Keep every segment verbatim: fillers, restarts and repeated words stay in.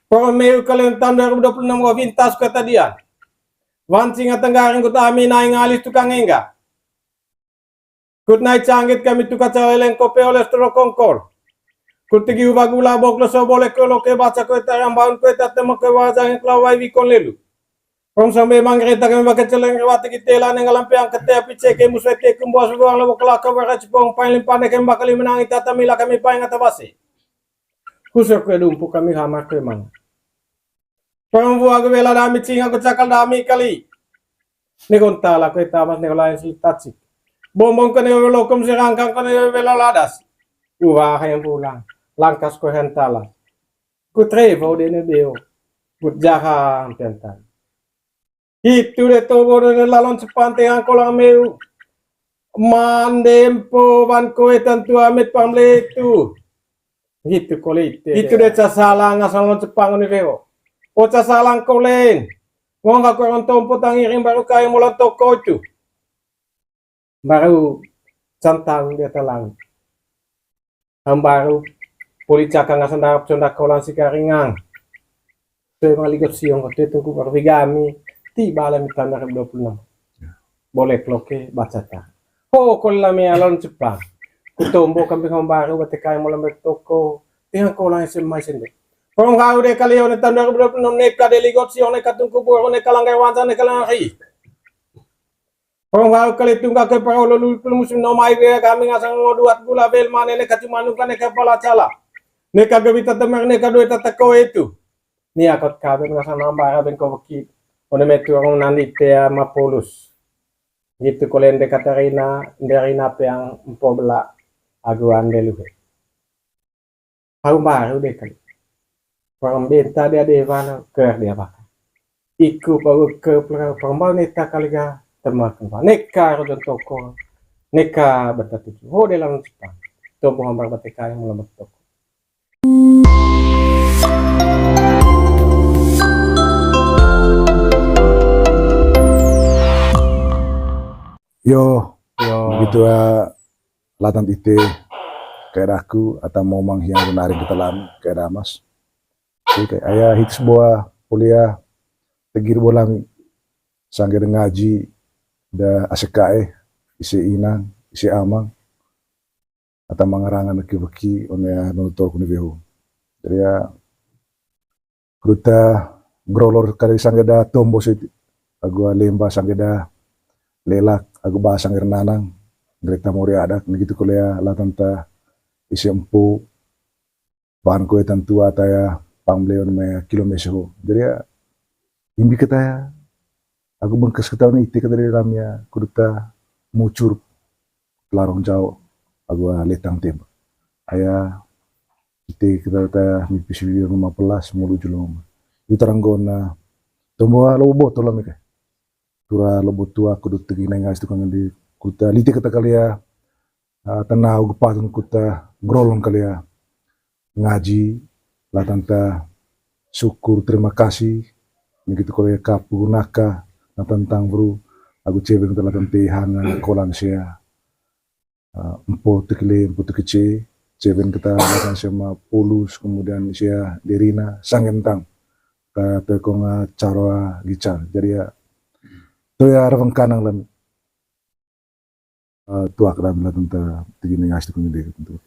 Poro mbeyu kali taun dua ribu dua puluh enam ko vintas ko tadian. Wancing ata nggaring kut ami nai ngalih tukang engga. Kut nai canggit kami tuka caleleng kope oles toro kongkor. Kut tegi uwa gula bok leso bole kolo ke baca ko eta rambaun ko eta tema ke wajang kelawai wikon lelu. Rong sambe manggereta kami bake celeng rewa tegi tela neng alam peang kete api ceke muswe te kumbo sebuang lebo kelaka wara cipong pain limpane kami bakali menangi tata mila kami pain ata base. Kusur kue dumpu kami hamar kue mang. Perempu aku bela dami cing aku cakal dami kali. Nego ntala kue tamas nego lain sili tacik. Bombong kene lokom serangkang kene bela ladas. Uwa hayang pulang. Langkas kue hentala. Kut revo dene beo. Kut jaha ampiantan. Hitu de tobo de lalon cepante angkolang meu. Mandempo wan koe tantu amit pamle itu. Hitu kole ite. Hitu de casalang asal lon cepang ni beo. O casalang kolen. Ngong aku ron tompo tangiring baru kai mulan toko itu. Baru cantang dia talang. Hambaru poli cakang asan darap condak kolan sikaringang. Toe maligot siong ko toe tungku baru bigami. Tiba lah mi taun dua ribu dua puluh enam. Boleh kloke baca ta. Ho kola me alon cepang. Kutombo kambing hambaru bate kai mola me toko. Tiang kolan S M A sende. Kong hau de kali one taun dua ribu dua puluh enam neka de ligot siong neka tungku buru neka langgar wansa neka langari. Rong hau kali tungga ke parolo lulu musim no mai wea kami ngasang ngo duat gula bel mane neka cuma nungka neka pala cala. Neka gewita temer neka duit tata koe itu. Ni akot kaben ngasang nambara ben ko weki. One metu rong nandi tea mapolus. Gitu kolen de Katarina, nderina peang empo bela agu ande luhe. Hau mbaru de kali. Parang benta dia dewa na ker dia baka. Iku pau ke pura parang bau neta kali ga temak ba. Neka rojon toko. Neka benta tuju. Ho de lang Jepang. Tombo hambar bateka yang mula toko. Yo, yo. Begitu ya. Latan ite kayak daku atau mau manghiang guna aring kita lami kayak damas. Oke, kayak ayah hits boa kuliah tegir boa lami sangger ngaji da asekae isi inang isi amang atau mangarangan ki beki one ya nutur kuni behu. Jadi ya Gruta grolor kali sanggeda tombo siti. Agua lemba sanggeda lelak, agu ba sangger nanang. Greta mori adak, nigitu kulea latanta isi empu. Bahan kue tantua taya pangleon me kilo meseho. Jadi ya, imbi ketaya, agu bengkes ketawa ni ite kedari lamia, kuduta mucur. Larong jao agu letang tembak. Aya ite kita ta mipis video rumah pelas mulu julung. Itu taranggona tombo lobo botol lah mika. Tura lobo tua kudu tegi nai ngas tukang di kuta lite kata kalia, ah, tanau gepatun kuta grolong kalia. Ngaji, latanta syukur, terima kasih, nigitu kole kapu naka, latantang bru, agu ceweng ta latante hanga kolang sea, ah, empo tekile, empo tekice, ceweng kita latan sema polus, kemudian sea derina, sangentang, ka tekong, ah, caroa gicar. Jadi ya, to ya raveng kanang lami. Eh, tuak dan latanta tigi ni ngas tukung ide gitu.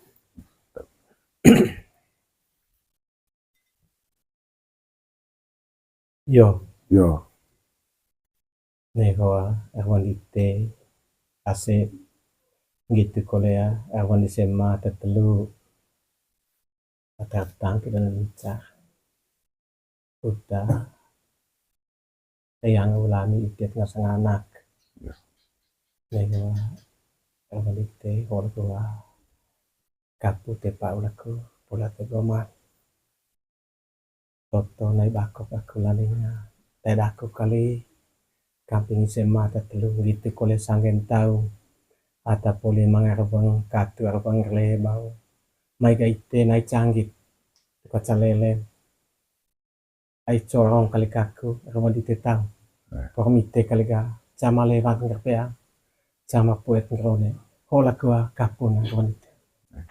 Yo. Yo. Nego, ah, erwan ite, ase, gitu kolea, erwan di sema, tetelu. Atau tangki dan lincah. Uta. Eyang ulami itiat ngasang anak. Ya. Nego, erwan ite, hol kua. Kapu te pa ulaku, pula te goman. Toto nai bakok aku lalinga. Te dakok kali. Kamping ise mata telu gitu kole sanggen tau. Ata poli mangarveng katu arveng rle bau. Mai ga ite nai canggit. Tuka calele. Ai corong kali kaku, roma dite tau. Eh. Por mite kali ga, cama lewat ngerpea, cama puet ngerone. Hola kua kapun, roma dite. Eh.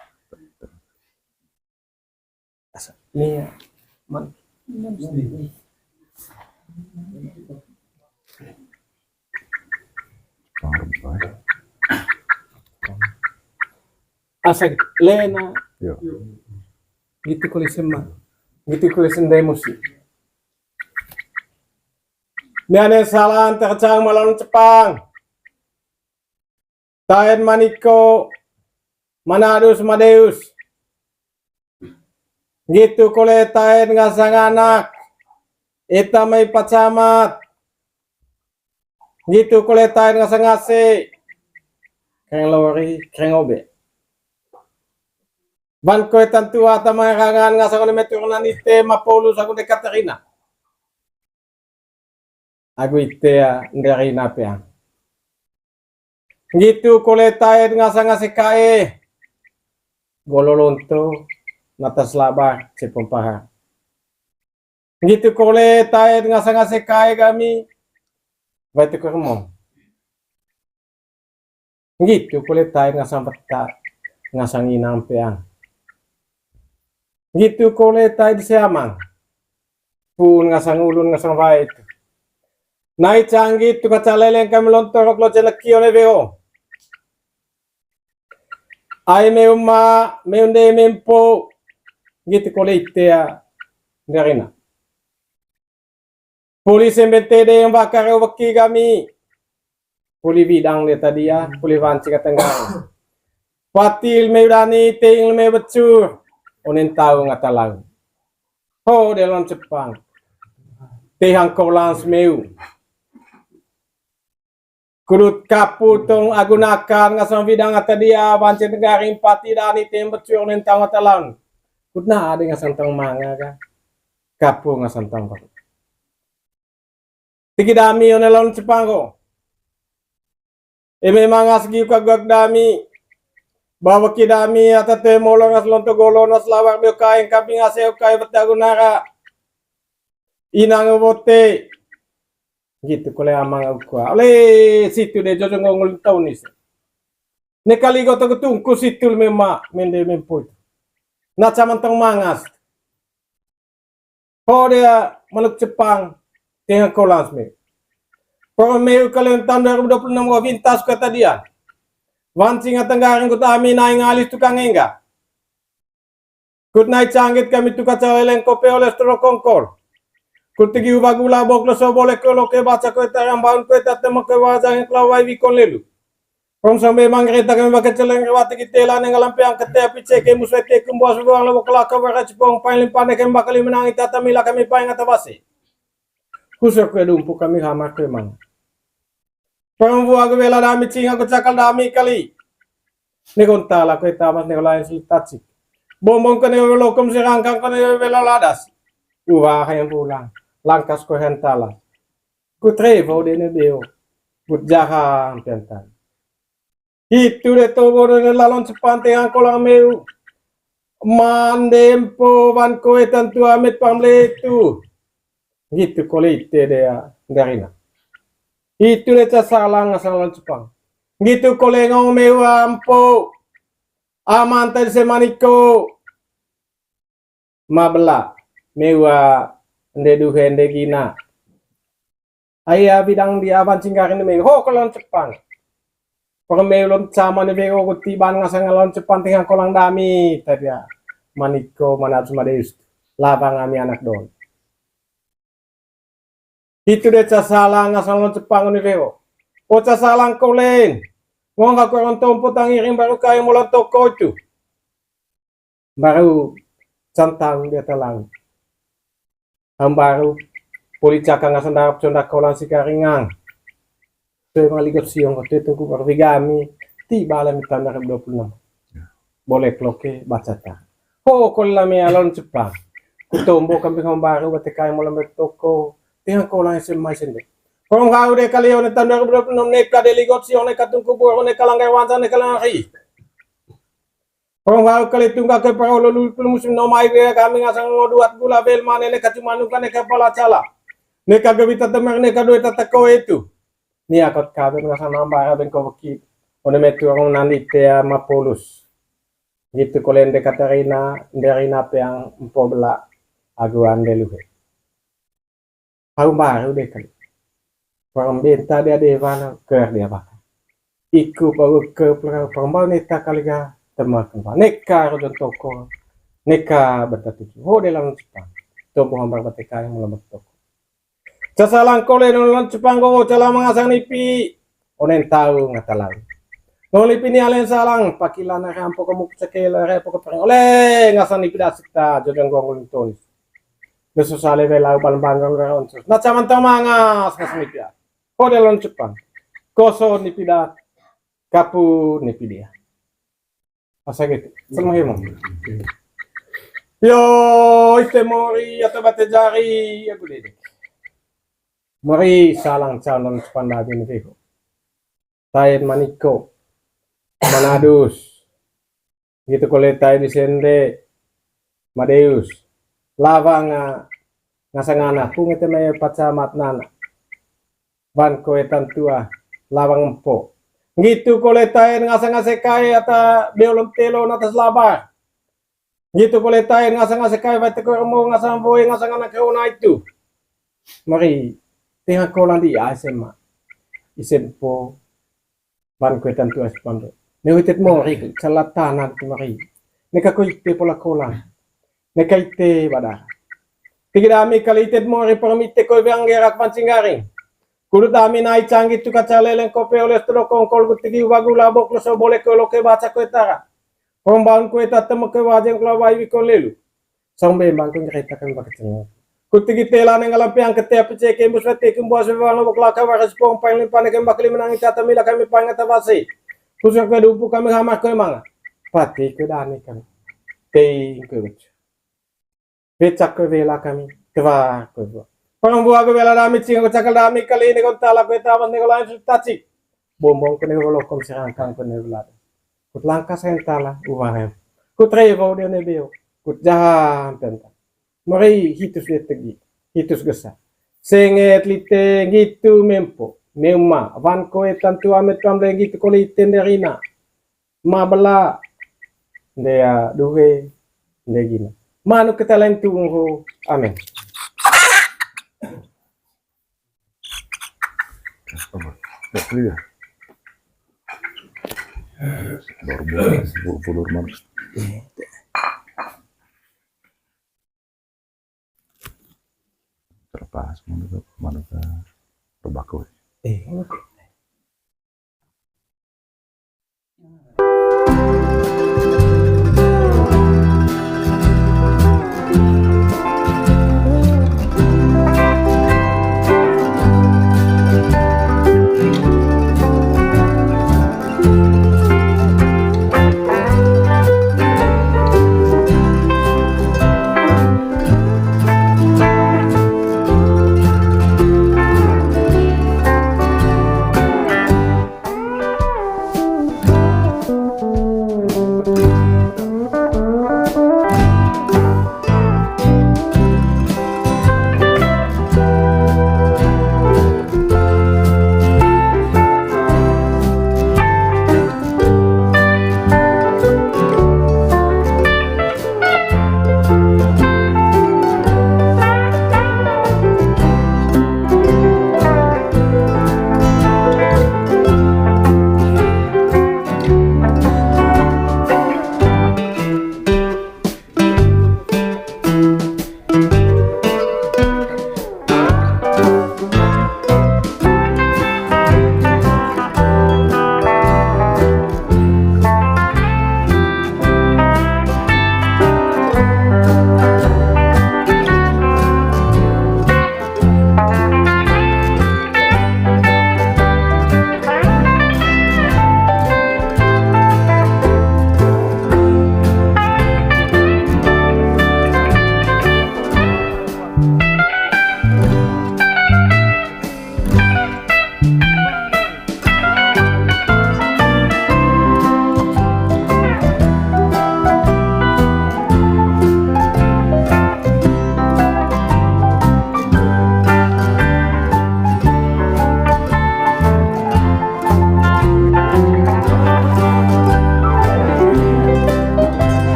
Asa, nia, man. Asa lena. Yo. Gitu kole sema. Gitu kole sendai musi. Niane salan tercang malon Jepang. Taen maniko, manadus madeus. Gitu kole taen ngasang anak. Ita mai pacamat. Gitu kole taen ngasang ase. Kereng lori, kereng obe. Wan koe tantu ata mai rangan ngasang one mai turunan ite ma Paulus agu nde Katerina. Agu ite ya nderina peang. Gitu kole taen ngasang ase kae. Golo lonto, natas labar, cepong paha. Gitu kole taen ngasang ase kae gami. Wai tukur mong. Gitu kole taen ngasang peta, ngasang inang peang. Gitu kole taen seamang. Pun ngasang ulun ngasang wai tu. Nai canggi tu kaca leleng kami lontorok lo celeki one weo. Ai meu ma, meu nde mempo. Gitu kole ite ya. Nderina. Poli sembentede yang bakar weki kami. Poli widang de tadia, poli wanci katenggang. Patil meu dani, teing meu becur. Onen tau ngata laun. Ho de lon Jepang. Tehang kolans meu. Kudut kapu tong agunakan ngasang widang ata dia, wancen garing pati dani tembet cuang nentang ata laun. Kudna ade ngasang tong manga ka. Kapu ngasang tong baru. Tiki dami one laun Jepang ko. Eme mangas gi uka gak dami. Bawa ki dami ata te molong as lonto golo nas lawar bio kain kambing ase ukai betagu nara. Inang bote. Gitu kole amang ukua. Ole situ de jojo ngongol taun is. Ne kali goto getungku situ mema mende mempo itu. Na caman tong mangas. Ho dia manuk Jepang tengah kolas me. Pro meu kalian tahun dua ribu dua puluh enam wa vintas kata dia. Wancing atenggaring kota ami naing alis tukang engga. Kut nai canggit kami tuka caleleng kope oles tolo kongkol. Kut tigi uba gula bok leso bole ke loke baca koe tarang baun koe tatema koe wajang kelawai wikon lelu. Kong sambe manggerita kami bake celeng rewa tigi tela nenggalam peang kete api ceke musai te kumbuas buang lebo kelaka wara cipong pain limpane kami bakali menangi tata mila kami pain ngata base. Kusur koe dumpu kami hamar koe mang. Perempu aku bela dami cing aku cakal dami kali. Nekon tala koe tamas nekon lain suli tacik. Bombong kene lokom sirangkang kene bela ladas. Uwa hayang pulang. Langkas koe hentala. Kutrevo dene beo. Kut jaha ampiantan. Hitu de tobo dene lalon sepante angkolang meu. Mandempo wan koe tantu amit pamletu. Gitu kole ite dea ndarina. Itu de casalang asal lawan Jepang. Gitu kole ngau mewa ampo. Amanta di semaniko. Mabela mewa nde duhe nde gina. Aya bidang di awan cinggarin me ho kole lawan Jepang. Pake meulon sama ne bego kuti ban ngasang lawan Jepang tengah kolang dami tadia. Maniko manat sumadeus. Labang ami anak don. Itu de casalang asal lawan Jepang ni reo. O casalang kolen. Ngong aku orang tompo tangiring baru kayu mulan toko itu. Baru cantang dia talang. Am baru poli cakang asal darap condak kolang si karingang. Tuh emang ligot siong kau tuh tungku baru bigami. Tiba lah mitanda dua puluh enam. Boleh kloke baca ta. Ho kolang me alon Jepang. Kutombo kambing hamba ru bate kai molam toko. Tengah kolang S M A sende. Kong kau de kali one tahun dua ribu dua puluh enam neka de ligot siong neka tungku buru neka langgar wansa neka langari. Kong kau kali tungga ke parolo lulu musim no mai de kami ngasang ngoduat gula bel mane neka cuma nuka neka pala cala. Neka gewita temer neka dua tata koe itu. Ni akot kaben ngasang nambara ben ko beki. One metu orang nandi tea mapolus. Gitu kole nde Katarina, nde Rina peang empo bela aguan nde luhe. Paru mbaru de kali. Paru mbenta dia dewa na ker dia baka. Iku paru ke paru mbaru neta kali ga tema kemba. Neka rojon toko. Neka benta tuju. Ho de lawan Jepang. Tombo hambar bateka yang mula toko. Ca Salang kole nulun Jepang go, ca Lamang ngasang nipi. Onen tau ngata lau. Nulun nipi ni alen Salang, pakila na rampo ke muku cekela repo ke pereng. Ole, ngasang nipi dasik ta, jojong gong ulun tonis. Lesu sale belau ban banggang garon sus. Na caman tau mangas, ngasang nipi da. Kode lon Jepang. Koso nipi da, kapu nipi dia. Asa gitu. Sama hemo. Yo, ite mori atau bate jari, aku dedek. Mori Salang calon sepanda bini bego. Taen maniko. Manadus. Gitu kole taen di sende. Madeus. Lawang, ah, ngasang anak. Pung ite mai pacamat nana. Wan koe tantua, lawang empo. Ngitu kole taen ngasang ngasek kae ata beolom telo natas labar. Ngitu kole taen ngasang ngasek kae wai teko romo ngasang boe ngasang anak rona itu. Mari, tengah kolan di S M A. S M P. Wan koe tantua S M P. Ne witit mori, salah tanah tu mari. Neka ko ite pola kolan. Neka ite bada. Tigi dami kali ite mori permite koe banggerak pancing garing. Kudu dami nai canggi tuka caleleng kope oleh tedokong kol kutigi wagu labok leso boleh koe loke baca koe tara. Rombaun koe tatem koe wajeng kula wai wiko lelu. Sambe bangkung kereta kami pakai cengeng. Kutigi tela neng alam piang kete api ceke mbus wete kembuas wewang lobok laka waras pong paling limpane kembak lima nangi tata mila kami pangata basi. Khusus koe dupu kami hamar koe manga. Pati koe dani kami. Tei koe becu. Becak koe bela kami, tewa koe bua. Parang bua koe bela dami, cinga koe cakal dami, kali ini koe tala koe tawas nego lain sudah taci. Bombong koe nego lokom serangkang koe nego lada. Kut langkas koe tala, uwang em. Kut rewo dia nebeo, kut jaham tenta. Meri hitus dia tegi, hitus gesa. Senget lite ngitu mempo, meuma, wan koe tantu amet pamle ngitu kole ite nderina. Mabela, ndea duhe, nde gina. Manuk ketalan tunggu. Amin. Apa? Nggak kuliah. Baru bulan, baru bulan mana? Terlepas, mana tuh, mana tuh, tobacco. Eh,